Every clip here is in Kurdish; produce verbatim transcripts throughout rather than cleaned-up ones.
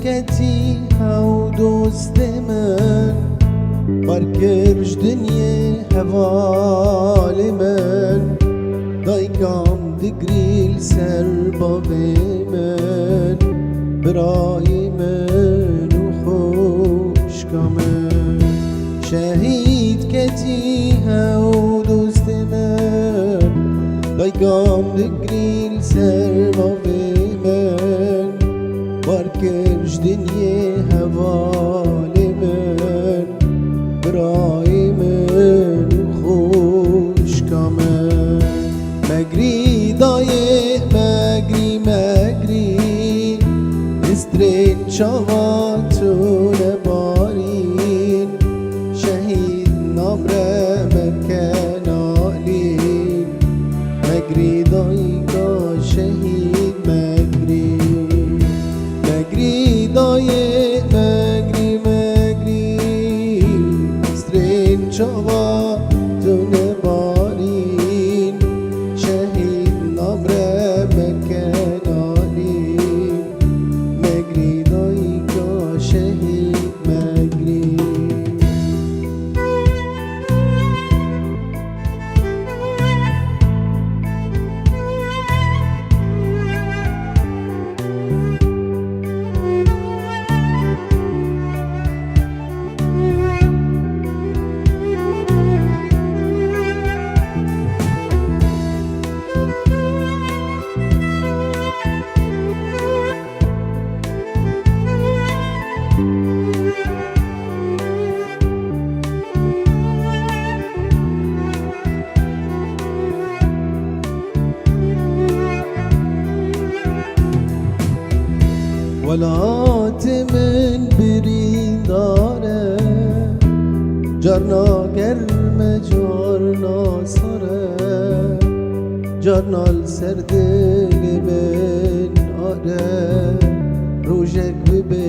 Ketî hew dostê min, xwer kir ji dinyê hevalê min. Dayikam digirî li ser bavê min, birayê min û xwişka min. Şehîd ketî hew dostê min, dayikam digirî li ser bavê min. Xwer kir ji dinyê hevalê min, birayê min û xwişka min. Megrî dayê, megrî, megrî, pistrên çava tune barîn. Şehîd namre meke nalîn. Megrî dayika şehîd, megrî. Megrî dayê, megrî, megrî, pistrên çava tune barîn. Şehîd namre meke nalîn. Megrî dayika şehîd, megrî. Welatê min birîndar e, carna germ e, carna sar e. Carna li ser dilê min are, rojek bibe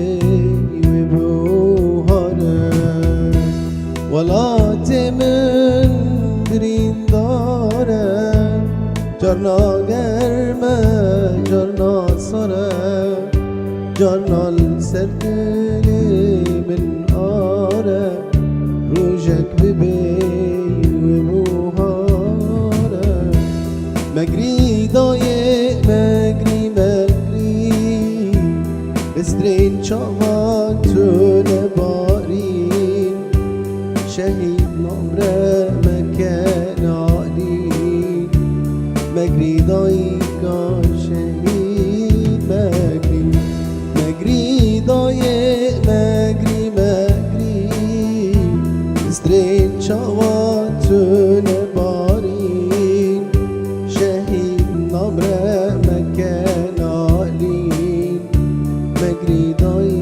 wê buhare. Welatê min birîndar e, carna germ e, carna sar e. Carna li ser dilê min are, rojek bibe wê buhare. Megrî dayê, megrî, megrî, pistrên çava tune barîn. Şehîd namre meke nalîn. Megrî dayika şehîd, megrî. Megrî dayê, megrî, megrî, pistrên çava tune barîn. Şehîd namre meke nalîn. Megrî dayê